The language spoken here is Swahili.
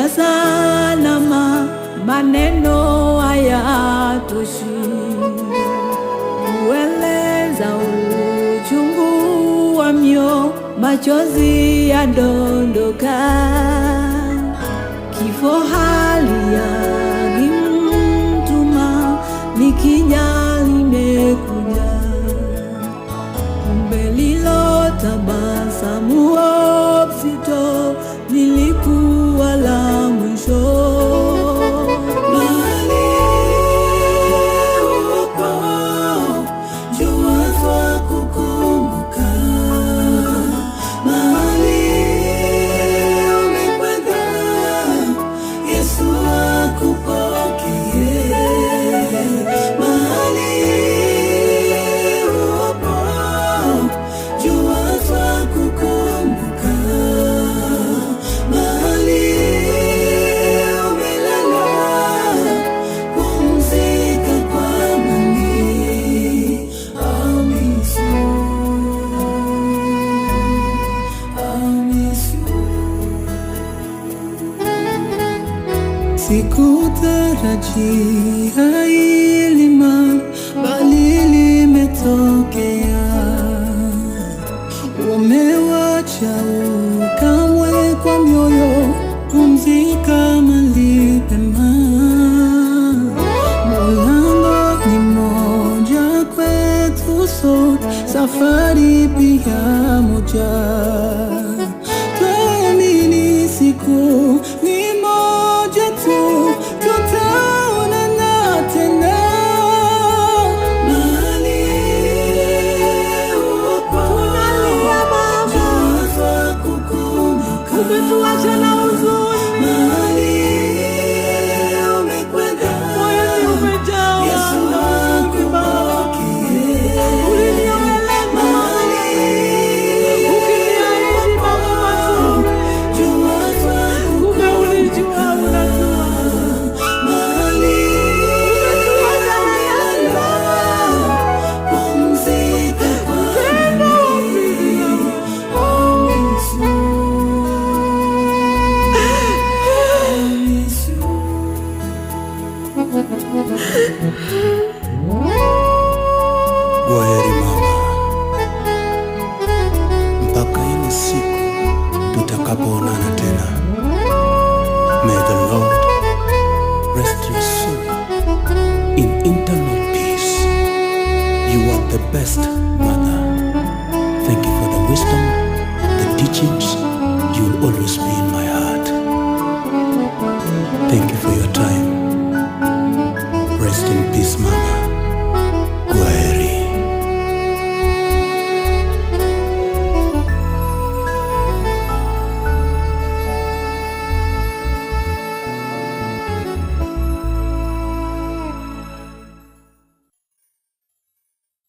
Nenda salama, maneno hayatoshi kueleza uchungu wa mioyo, machozi yadondoka. Kifo hali ya mtuma, likija limekuja. Kumbe lilo tabasamu Opsito lilikuwa la mwisho. Mahali upo, jua twakukumbuka. Mahali umekwenda, Yesu akupokee. Mahali upo, jua twakukumbuka. Mahali umelala, pumzika kwa amani. I miss you, I miss you. Sikutarajia hili ma